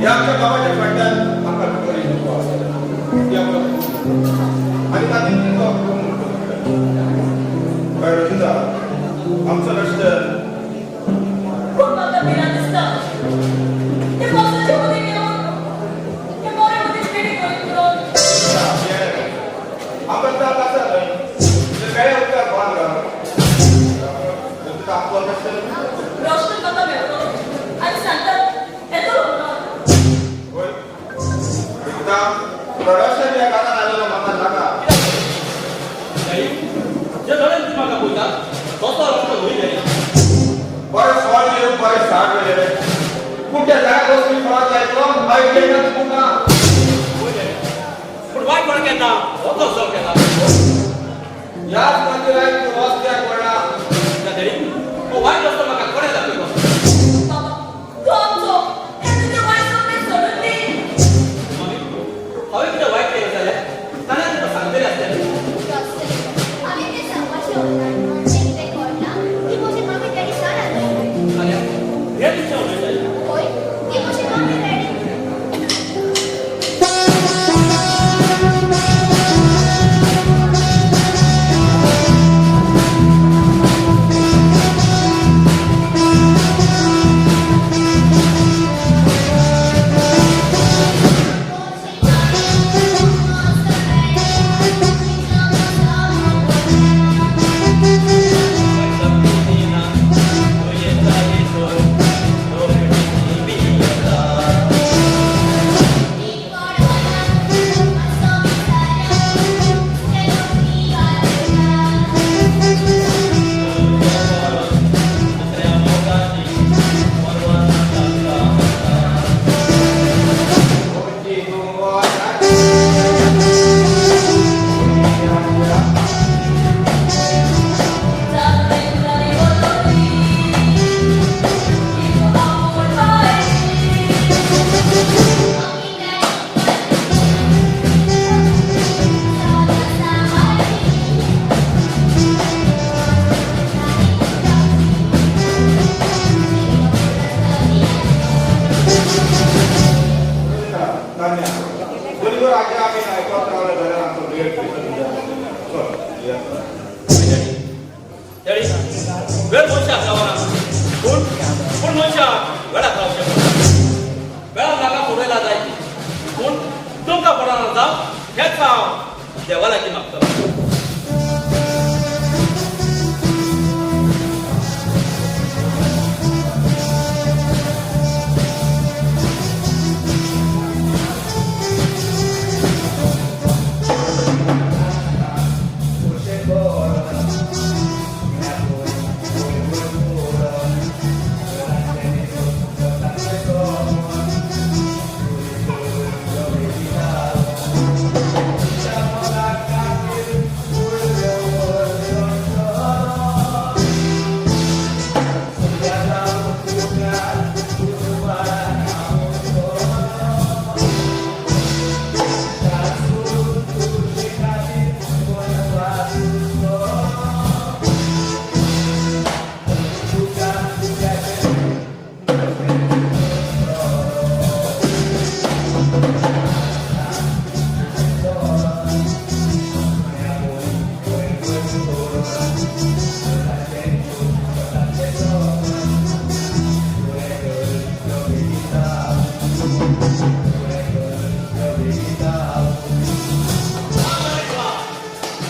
ह्या आमच्या बाबाच्या फाटल्यान आमकां खबर नको आसा ती आमकां आनी तातूंत तुमकां काय रजिंदा आमचो रस्त्यार खूब म्हाका भिरांत दिसता. ते पावसाचे उदीक येवन ते मोरे मदीं पेडी करून पुरो. आमकां त्रास आसा न्हय ते वेळे उदकाक बांद घालून आमचो रस्त्यार रोशन म्हाका मेळ्ळो आनी सांगतात येतलो म्हणून. होय एकदां प्रॉडक्शन ह्या घरान आलेलो म्हाका नाका. डॅडी, जे धडेन ती म्हाका पळयता तसो रस्तो न्हय डॅडी. बरें फळ येवन बरें साठ वेगळे पूण त्या जाग्यार वचून फळां जायतो मागीर केन्ना तुका होय डॅडी, पूण वायट कोण केन्ना हो कसो केला. ह्याच मंदिराक तूं रस्त्याक पडला. डॅडी, हो वायट रस्तो म्हाका कोणें दाखयलो? बाबा, तूं आमचो हें तुजें वायट सगळें सोडून दी. मम्मी, हांवें कितें वायट केलें जाल्यार ताणें तुका सांगतलें आसतलें. हांवें तें सांगपाचें उरलां तें कितें कळना की म्हजी मम्मी डॅडी जाणा न्हय. आनी हें तुजें उलयतालें. हय, ती म्हजी मम्मी डॅडी. बरोबर आगे आमी आयकत रावले जाल्यार आमचो वेळ चल या. डॅडी, वेळ मनशाक रावना, पूण पूण मनशाक वेळाक रावचें पडटा. वेळाक नाका फुडयला जाय, पूण तुमकां पडना जावं हेंच हांव देवा लागीं मागतलो.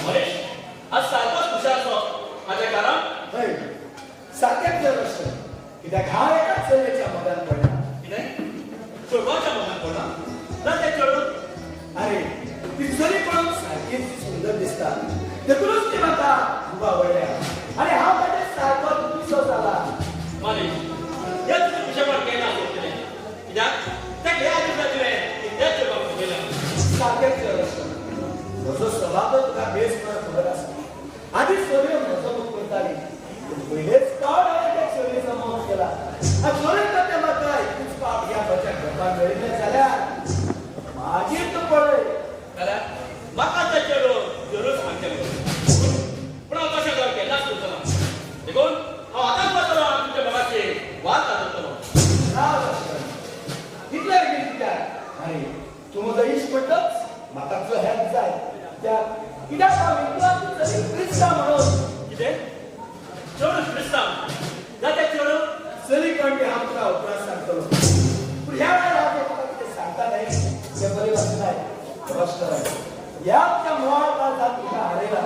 महेश, आज सारकोच हुशार सो हाचें कारण? हय, सारकेंच रस्ते कित्याक हांव एका चलयेच्या मोगान पडला. कितें, चेडवाच्या मोगान पडला ना तें चेडूं? अरे, ती चली पळोवन सारकीच सुंदर दिसता, देखूनच ती म्हाका खूब आवडल्या आनी हांव ताचे सारको पिसो जाला. महेश, हें तुजें पिशेपण केन्ना सोडटलें? कित्याक त्या ह्या दिसा तुवें तेच चेडवाक फटयलां. सारकेंच रस्ते, म्हजो स्वभाव तुका बेस बरो खबर आसा. आदी चलयो म्हजो मोग करताली, पूण पयलेच फावट हांवें त्या चलयेचो मोग केला आनी जरी तर तें म्हाका एकूच फावट ह्या म्हज्या घरपाक मेळिल्लें जाल्यार मागीर तूं पळय. जाल्यार म्हाका तें चेडूं जरूर सांगचें पडटलें, पूण हांव तशें कर केन्नाच करचो ना. कित्याक हांव हिंदू आनी चली क्रिस्तांव म्हणून. कितें? चेडूं क्रिस्तांव जाता चेडूं? चली कोण तें हांव तुका उपरांत सांगतलो, पूण ह्या वेळार हांव तें तुका कितें सांगता न्हय तें बरें वचनाय. रोस्टराय ह्या त्या मोवाळ काळजान तुका हारयला.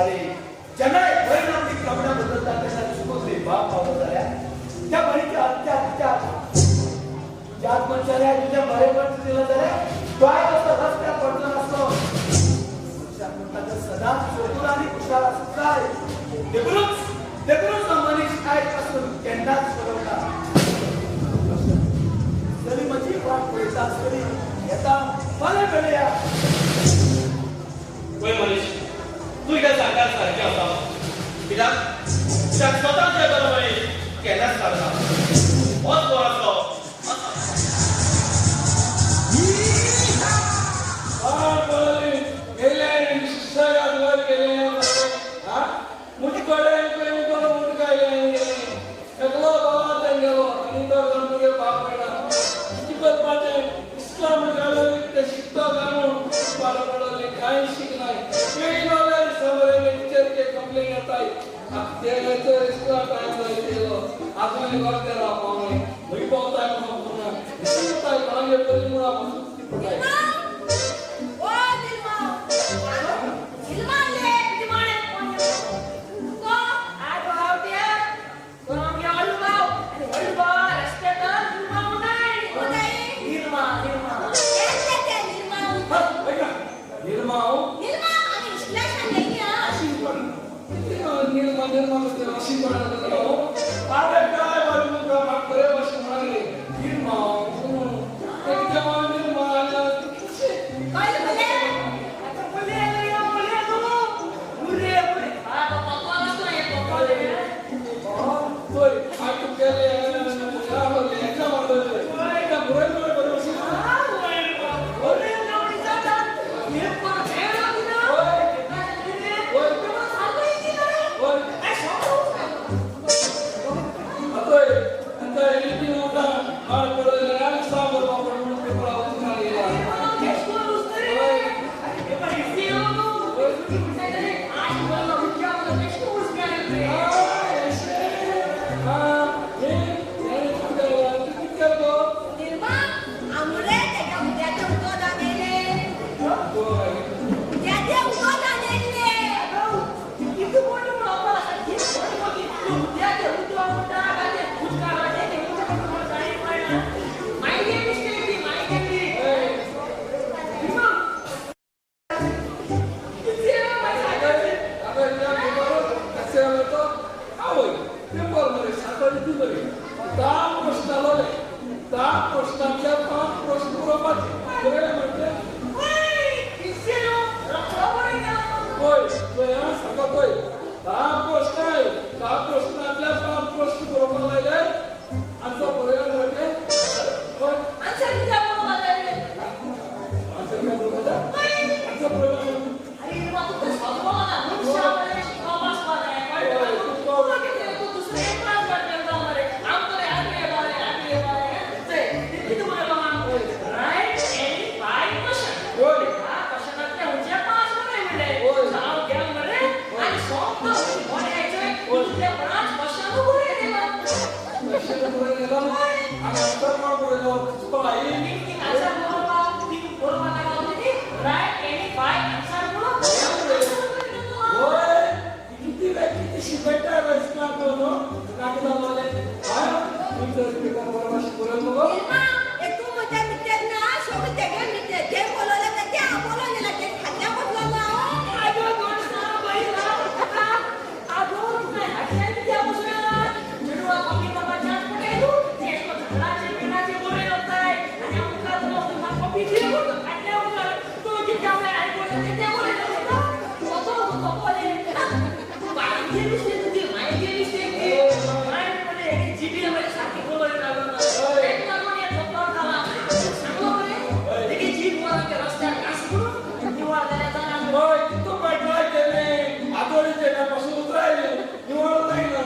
अरे, जेन्ना एक भयण आपली कपडा बदलता तेन्ना चुकून रे बाप पावलो जाल्यार त्या बहिणीची हत्या तुज्या तुज्याच मनशाने तुज्या बरेपण दिलं जाल्यार तो आयज असो रस्त्यार पडचो नासलो. मनशाक म्हणटा तर सदांच चतुर आनी हुशार आसूंक जाय. देखूनच देखूनच तो मनीस आयज पासून केन्नाच बरोवना. चली म्हजी वाट पळयता आसतली. येता, फाल्यां मेळया. पळय मनीष, तूं कितें सांगता सारकें आसा. कित्याक कित्याक स्वताचे बरो मनीस केन्नाच सांगना. होच बरो आसलो. ओ निरमा, निरमा ले निमाणे तो आगो आवट्या, तो आमगे व्हडलो भाव आनी व्हडलो भाव रस्त्यार निरमा म्हणटाय. कोणाय? निरमा निरमा. केसले ते निरमा? निर्माव. निरमा आमी इस्लाशान लेगी हा. निर्मा निर्मा. अशी अरे काय बाजू तुका बरे भाशेन म्हणाले निर्माव निर्मा. कळलं बोले? आता बोले बोले तू मुरे मुरे. हा, तो पप्पा नसतो हे पप्पा. होय, आटू केले. एका मारले एका बरोबर बरोबर. हा, बोले जातात. हे पण हे ना. होय. होय. होय. आताय आता एडिटिंग होता हाड पडले आणि सांबर पापड म्हणून पेपर आवाज झालेला. निरमा आमुरे तेका उद्याचे उदक दाखयले. उद्याचे उदक दाखयले. प्रश्नांतल्या पांच प्रश्न बरोवपाचे बरय म्हणजे. पळय पळय आं, सारको पळय. 10 प्रश्न आहे. 10 प्रश्नांतल्या पांच प्रश्न बरोवपाक लायले, आन्सर बरयला म्हणजे. पळय, आन्सर काय बरोवपाचें? आन्सर बरयला. अरे, तू सांगलो ना. होय. क्वेश्चन बरयलेलो आनी आन्सर कोण बरयलो? तुका आई. होय, किती वे किती शिकयता इस्लाम न्हू नाका जालोले. हाय, तुमचो पेपर बरोबर शिकवलं मगो. निरमा ए, तू म्हज्या मित्र ना, सगळे तेगे मित्र ते बोलवले तर ते हांव बोलवलेला ते खाल्ल्या बसलो ना. होय, कितू काय ट्राय केले. आठवडीचे काय पासून उतरायले निवड नाही ना.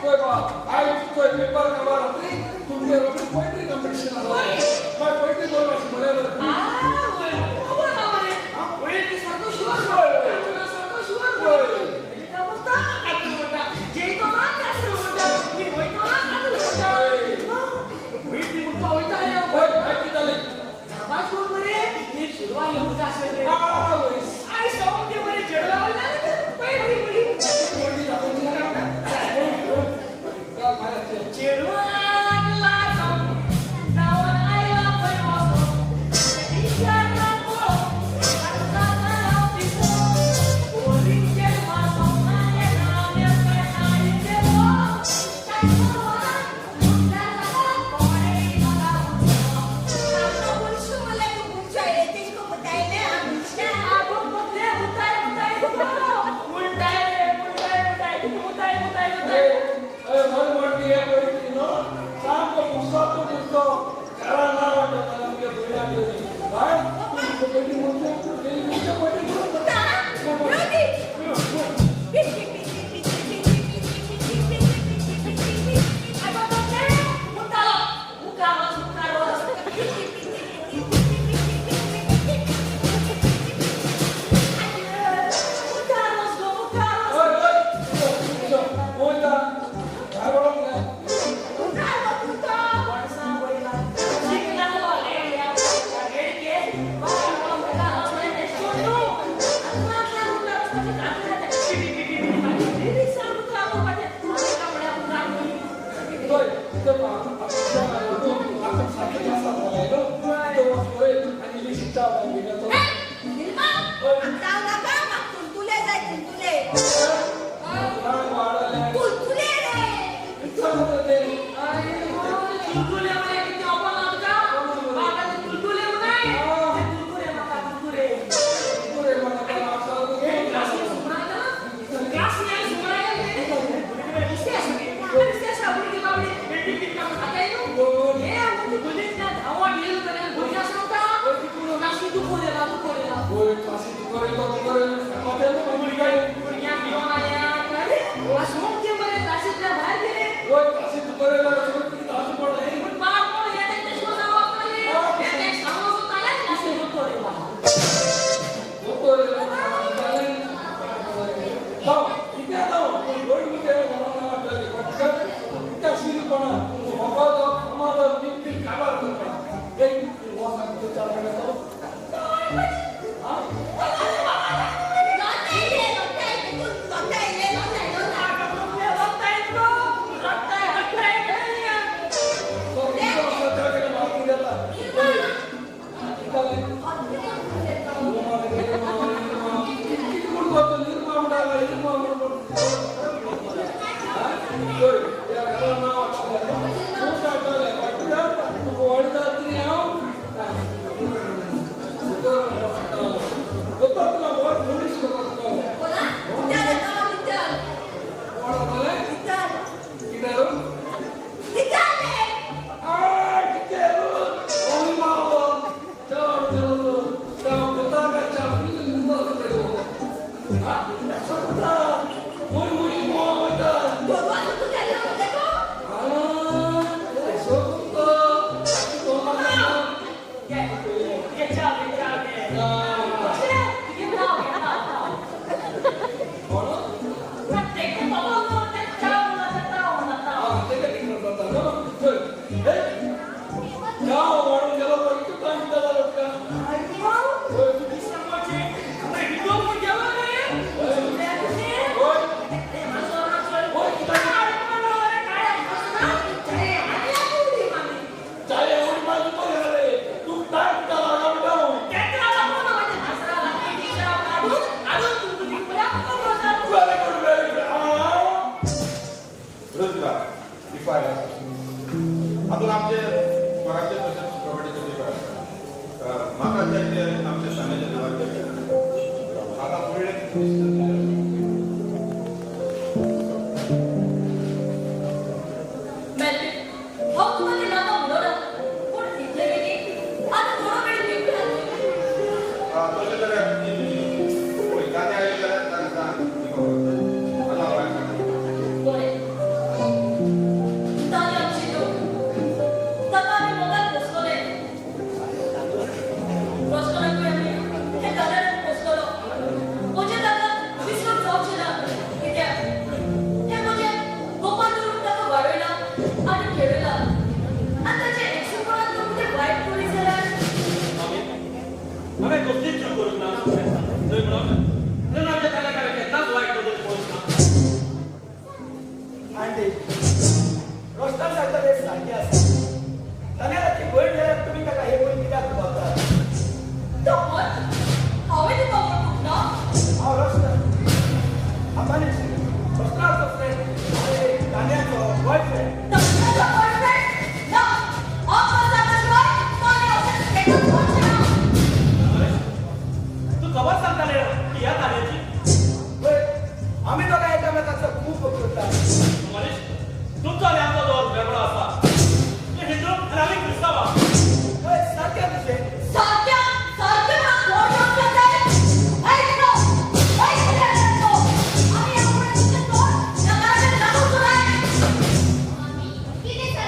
होय बा, आयज तुजो पेपर खबर रात्री तुमगे रोखडी पोयट्री कॉम्पिटिशन आसा. मागीर पोयट्री बरोवपाची बरें बरें. आंटी, रोशना सांगता तें सारकें आसा. तान्या ताची भयण जाल्यार तुमी ताका हे पळय कित्याक पावतात? तो कोण? हांवें तुका वळखूंक ना. हांव रोशना, मनीश, रोशनाचो फ्रेंड आनी तान्याचो बॉयफ्रेंड. तान्याचो बॉयफ्रेंड? ना, हांव सांगता शिवाय तान्या अशें केन्नाच म्हणचें ना. मनीष, तूं खबर सांगता रे की ह्या तान्याची? पळय, आमी दोगां एकामेकाचो खूब मोग करता. मनीष, तुमचो आनी आमचो दवर वेगळो आसा. तूं हिंदू आनी आमी क्रिस्तांवां. पळय, सारकें तुजें. सारक्या सारक्या म्हणून कोण डॉक्टर जाय? ऐक नो, ऐक रे नो. आमी ह्या फुडें तुजें तोंड ह्या घराचेर दाखोवचो नाय. मामी, कितें जालें?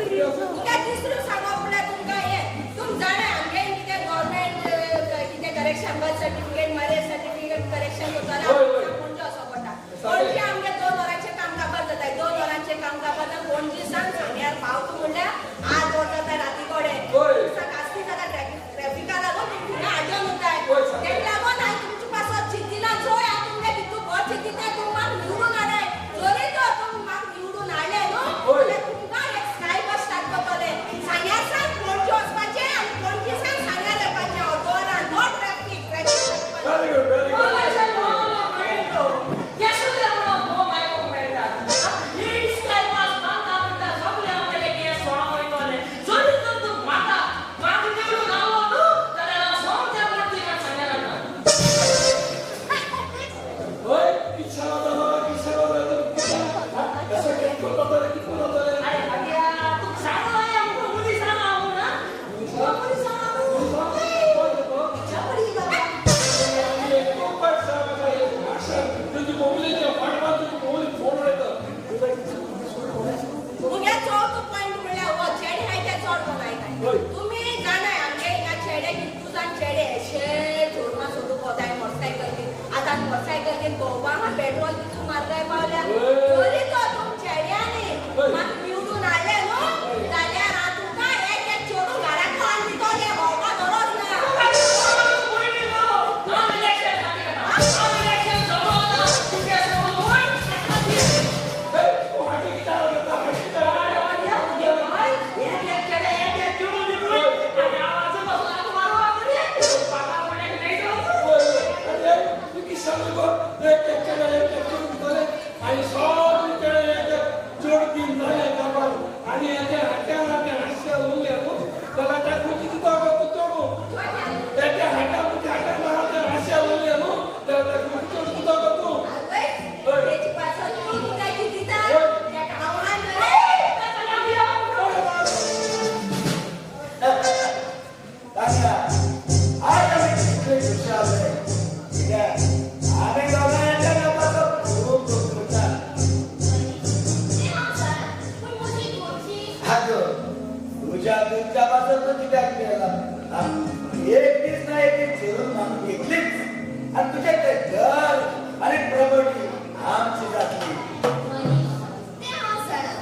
तुमकां दुसरें सांगप म्हणल्यार तुमकां हें तुम जाणा आमगे कितें गव्हर्मेंट कितें correction, birth certificate, marriage certificate correction करताले. हय, हय. पणजे वचो पडटा. पणजे आमगे 2 वरांचें काम काबार जाता. 2 वरांचें काम काबार जावन पणजे सावन सांग्यार पावता म्हणल्यार 8 वरां जाता राती कडेन. हय. कास्ती जाता ट्रॅफिका लागून तुमी आडोन उरताय. हय, सारकें. तेका लागून हांवें तुमचे पासत चिंतिना. चोय, हांव तुमगे भितू भर चिंतिता. तुमी म्हाका निवडून हाडाय. जरी तर तुमी म्हाका निवडून हाडले न्हू हय. जाल्यार तुमकां एक स्काय बस स्टार्ट करतले. सांग्यार सावन पणजे वचपाचें आनी पणजे सावन सांग्यार येवपाचें ऑटोरान. No traffic, traffic. Very good, very good. हय, कितें जाता बाबा, कितें जाता? कसो कितें करता, कितें करतले? मुगे चवथो पॉयंट म्हणल्यार हो चेडे हाय ते चड कोणाय. तुमी जाणाय आमगे हिंगा चेडे कितू जाण चेडे अशे चोरमां सोदूंक वताय मोटरसायकल घेवन. आतां मोटरसायकल घेवन भोंवपाक पेट्रोल कितू म्हारगाय पावल्या. जरी तर तुम चेड्यांनी म्हाका निवडून हाडले न्हू जाल्यार हांव तुमकां एक एक चेडूं घराक हाडून दितलें. भोंवपाक गरज ना. आवय, तेचे पासत तूं तुका चिंतिता तेका आव्हान रे. तान्या, आज आमी कितले खुशाल रे. कित्याक आमी दोगांच्या नांवाचो खूब मोग करता. तें हांव जाणा, पूण म्हजी घोडची. आगो, तुज्या तुमच्या पासत तूं कित्याक मेला? एक दीस ना एक दीस चेडून म्हाका घेतलीच आनी तुजें तें घर आनी प्रॉपर्टी आमची जातली. मनीष, तें हांव जाणा.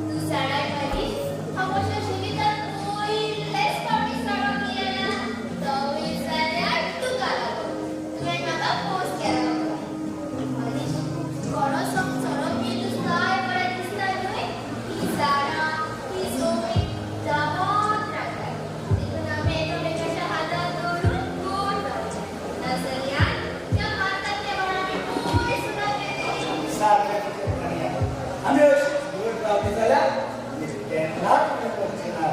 तूं जाणाय मनीष, हांव म्हज्या जिवितांत पयलेच फावटी सोरो पियेला, तोवूय जाल्यार तुका लागून. तुवें म्हाका फोर्स केला. मनीष, कोणो संग सोरो पियेतूच काय बरें दिसता न्हय? हीं झाडां, ही जमीन दमत रावतात. देखून आमी एकामेकाच्या हाताक धरून गोड रावया. नाजाल्यार त्या मारतात त्या आमी पयस रावतलीं. सारकें तुजें तान्या. आमी अशीच गोड रावली जाल्यार आमी केन्नाच उणें करचे ना.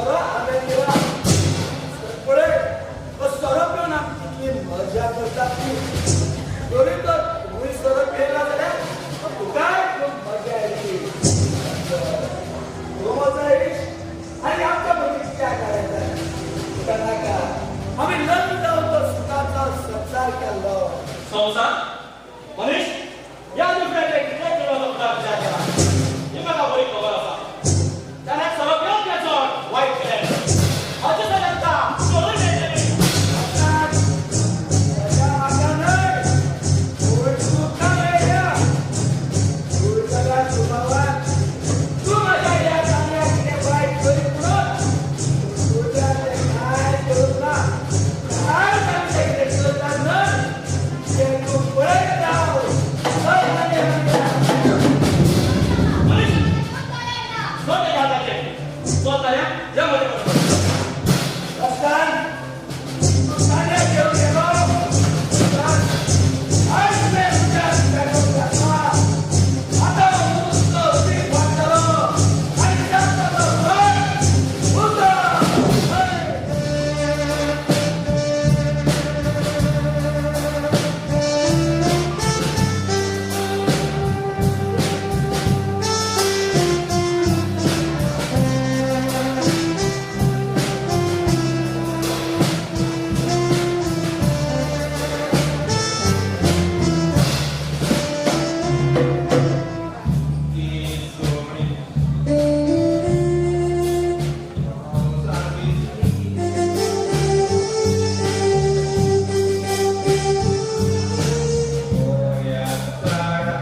सोरो हांवें दिला. पळय, तो सोरो पिवन आमी कितली मजा करतात ती. तरी तर तुवूय सोरो पियेला जाल्यार तुकाय खूब मजा येतली. तूं मजा येयश आनी आमच्या मदीं कित्याक काडयता? तुका नाका. आमी लग्न जावन तो सुखाचो संवसार केल्लो. संवसार मनीष, ह्या दुसऱ्याचे कितले किलोचो उदार विचार केला ही म्हाका बरी खबर आसा. ताणें सोरो पिवन तें चड वायट केलें. हाचे तांकां सोडून मेळटली. मजा म्हाका न्हय, पूण तुका मेळ्ळ्या. तूं सगळ्या सुभावान तूं म्हज्या ह्या तान्या कितें वायट करीत म्हणून तुज्या तें कांय करूंक ना. कांय तांचें कितें करता न्हय तें तूं पळयत राव. चल तान्या. मनीष, कळना. सोड तेज्या हाताचें. तो तान्या या म्हजे बरोबर. रस्त्यान तूं तान्या घेवन गेलो. आयज तुवें तुज्या पेट्रोल घातला. आतां उदक उदीक वाडटलो आनी जातलो भर उदक. ती सोमणी पावसाची गोऱ्या साडा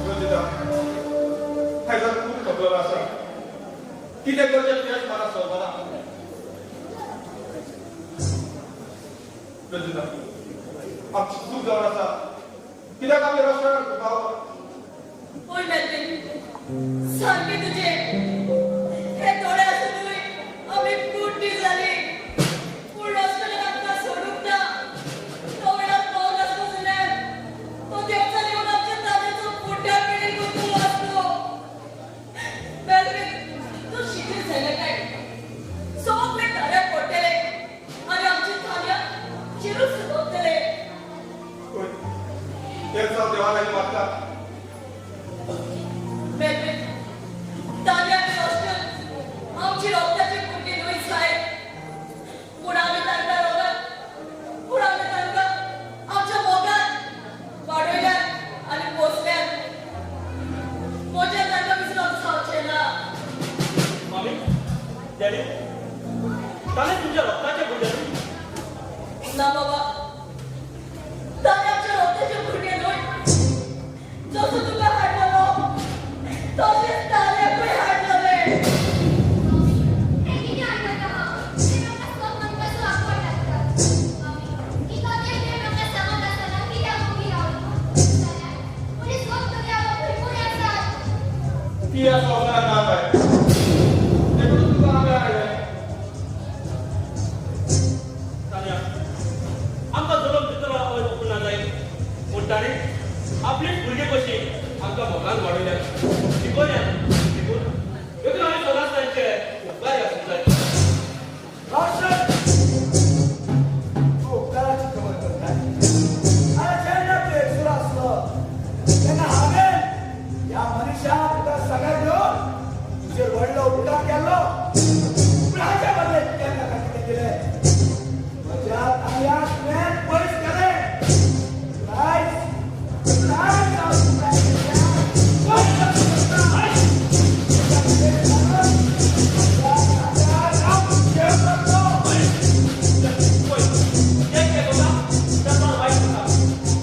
रंजिता, हायजो खूब खबर आसा. कितें करचें तेंच म्हाका समजना. रंजिता, आमची चूक जावन आसा. कित्याक आमी रस्त्यार पावला? पूण मेलवीन, सारकें तुजें. हे दोळे आसुनूय आमी कुड्डी जाली. पूण रस्त्यान आमकां सोडूंक ना. तो वेळार पावल आसलो जाल्यार तो देवचार येवन आमच्या ताज्याचो कुड्ड्या पेडीर गुंतलो आसलो. मेलवीन, तूं शिगीर जालें काय सगळे ताऱ्या पडटले आनी आमची तान्या चिरूच सुकोवतले. होय, तेच हांव देवा लागीं मागता. मेलवीन, तान्या आनी रोशन आमची रोगताची भुरगीं न्हय सायब. पूण आमी तांकां रोगात, पूण आमी तांकां आमच्या मोगान वाडयल्यात आनी पोसल्यात. म्हज्या तांकां विसरप जावचें ना. मामी, डॅडी, ताणें तुमच्या रक्ताचे भुरगे न्हय? ना बाबा, ताणें आमच्या रोगताचे भुरगे न्हय. जसो तुका हाडलेलो तशेंच तान्याकूय हाडलेलें. हे कितें आयकता हांव? तें म्हाका सग म्हणपाचो आकवाड लागता. मामी, इतलो तें तें म्हाका सांगत आसतना कित्याक ओगी रावलो? जाल्यार म्हजे सग चले आवय खंय आसात. ती ह्या संवसारांत ना बाय. देखून व्हडलो उपकार केलो. पूण हाच्या बदले तुवें म्हाका कितें दिलें? म्हज्या ताळ्याक तुवें पयस केलें. आयज आयज हांव तुका पयस करूंक सोदतां. म्हज्या ताळ्याक हांव खेळ करतलो. पळय, एक तें करता, तें चड वायट करता.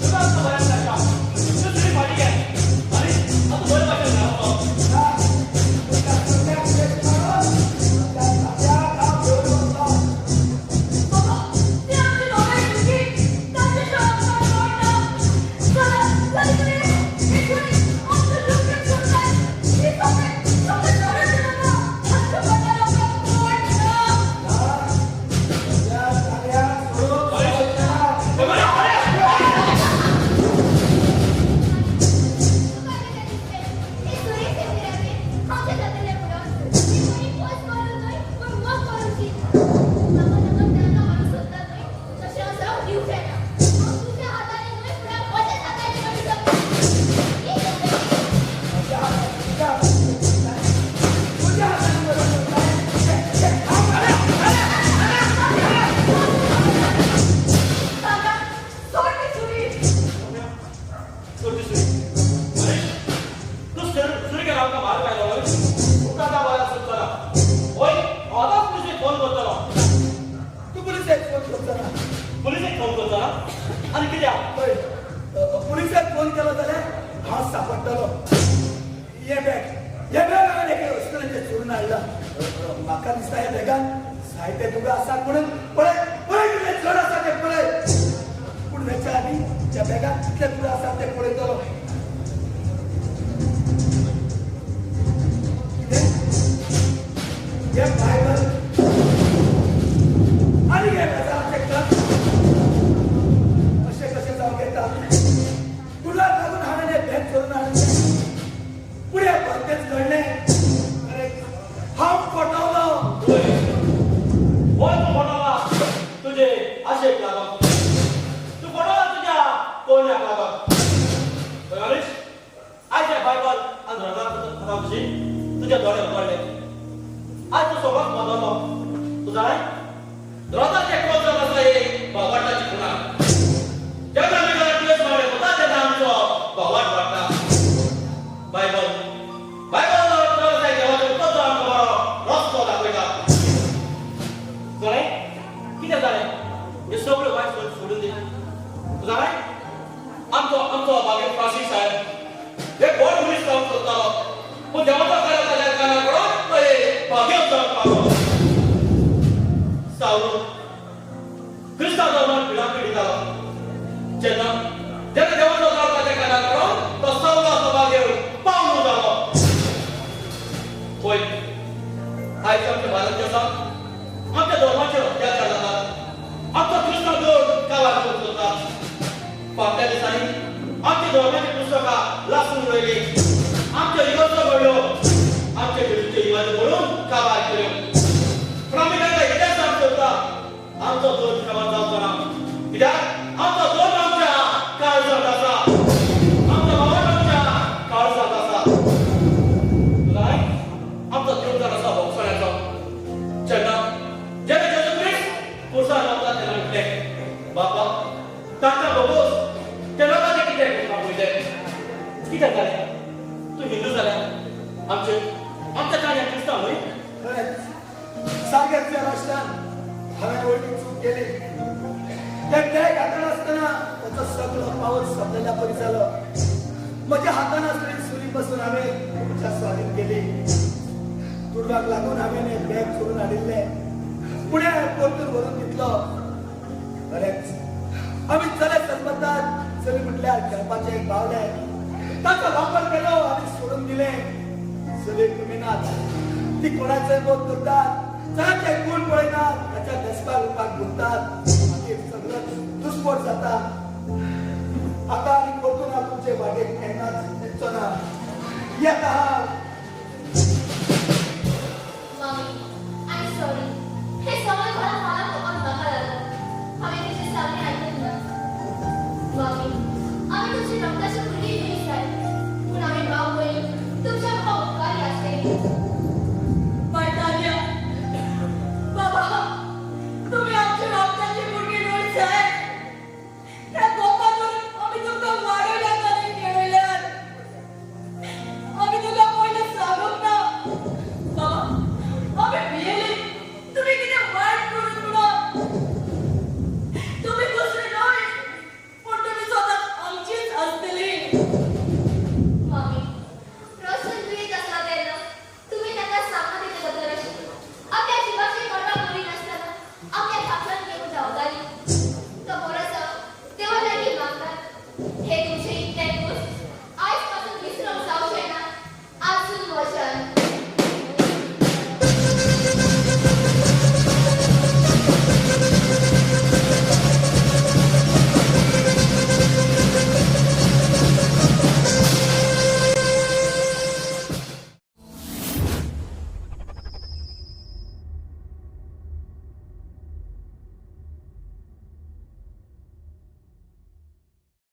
तुका आमकां बऱ्याक मेळटा. तूं सुरी फाटीं घे आनी आतां बरे भाशेन घरा पाव. तुमच्या सगळ्याक पेश मारून म्हज्या ताळ्याक हांव घेवन वतलो. बाबा, ते आमचे दोगांय भुरगीं, तांचे शिवाय आमकां कोण ना. चला, चल इकडे. हे सुरी, आमचं दुःख सोडताय. हे सगळे, सगळे सोडायचे बाबा. आमच्या बदल्यात आमकां कोण ना. म्हज्या ताळ्याक सोडूंक पावचें ना. अरे, अरे! तुका कितें दिसलें? हे सुरी सेंद्रियाचे आमच्या जातले म्हणून. ती सुरी पोस करूं न्हय, पूण मोग करूची. म्हाका लागून तांकां मारूंक सोदता न्हय, तशें हांव जावंक दिवचें ना. हांव तुज्या हातांनी न्हय, पूण हांव म्हज्याच हातांनी मरूंक शकता. ही गजाल. तुज्या तुज्या हातान मरूंक सोदता. तात्या, सोड ती सुरी. सोड ती सुरी. अरे, तूं सुरी घेवन आमकां मारूंक आयलो व्हय? उपरांत हांव बऱ्याक सोदतलो. व्हय, हांव आतांच पुलिसेक फोन करतलो. तूं पुलिसेक फोन करचो ना. पुलिसेक फोन करचो ना आनी कित्याक? पळय, पुलिसेक फोन केलो जाल्यार हांव सापडटलो. हे बॅग, हे बॅग हांवें एके अस्तुरेचें चोरून हाडलां. म्हाका दिसता ह्या बॅगान जायते दुडू आसात म्हणून. पळय पळय, कितले चड आसा ते पळय. पूण वेच्या आदी त्या बॅगान कितले दुडू आसात ते पळयतलो. कितें हे बायबल आनी हे बाजाराचे कप अशें कशें जावंक येता? दुडवाक लागून हांवें हें बॅग चोरून हाडलें. फुडें भलतेंच घडलें. अरे, हांव फटवलो. होय होय, तूं फटवला तुजे आशेक लागून. तूं फटवला तुज्या कोण्याक लागून. पळय हरीश, आयज हें बायबल आनी रोजार खाता तुजी तुजे दोळे उगडले. आयज तूं सगळोच बदललो. तूं जाणाय, रोजाचे क्रोज आसा एक भावार्ताची खुणा. जेन्ना आमी घरात तुवें मागणें करता तेन्ना आमचो भावार्त वाडटा. बायबल, बायबल देवाचो उतरचो आमकां बरो रस्तो दाखयता. जाणें कितें जालें, हे सगळ्यो वायट सोडून दी. तूं जाणाय, आमचो बागेर फ्रांसीस साहेब एक व्हड मनीस जावंक सोदतालो, पूण देवाचो कार्य ताच्या कानार पडून तो एक भाग्यवंत जावंक पावलो. सावलो क्रिस्तांव धर्मान पिडापीड दितालो. जेन्ना जेन्ना देवाचो जाळ ताच्या कानार पडून तो सावलो सभागेर पावलो जालो. पळय, आयज आमच्या भारत देशांत आमच्या धर्माचेर अत्याचार जातात. आमचो क्रिस्तांव लोक काबार करूंक सोदतात. फाटल्या दिसांनी आमच्या धर्माची पुस्तकां लासून उडयली. आमच्यो इगर्जो घडल्यो. आमचे जेजूच्यो इमाजी पळोवन काबार केल्यो. पूण आमी तांकां इतलेंच सांगूंक सोदता, आमचो धर्म काबार जावचो ना. कित्याक आमचो धर्म आमच्या काळजांत आसा. आमचो भावार्त आमच्या काळजांत आसा. तुला आमचो देव जावन आसा भोगसण्याचो. जेन्ना जेन्ना जेजू क्रिस्त पुरसार रावता तेन्ना म्हटलें, बापा, तांकां भोगोस, ते लोकांचें कितें करता पळयते. कितें जालें? तूं हिंदू जाल्यार आमचे आमच्या काणया क्रिस्तांव न्हय? खरेंच सारकें तुज्या राष्ट्रान हांवें व्हडली चूक केली. ते बॅग हातान आसतना म्हजो सगळो पावस सोंपलेल्या परी जालो. म्हज्या हातान आसलेली सुरी बसून हांवें तुमच्या स्वाधीन केली. दुडवाक लागून हांवें हें बॅग चोरून हाडिल्लें. फुडें परतून व्हरून दितलो. खरेंच आमी चले समजतात, चली म्हटल्यार खेळपाचें एक बावलें. ताचो वापर केलो आनी सोडून दिलें. चलयेक तुमी नात, ती कोणाचोय मोग करतात. चल्याचे गुण पळयनात, ताच्या दसपा रुपाक गुंतात. मागीर सगळं दुस्पोट जाता. आता आनी परतून हांव तुमचे वाटेक केन्नाच येचो ना. येता हांव.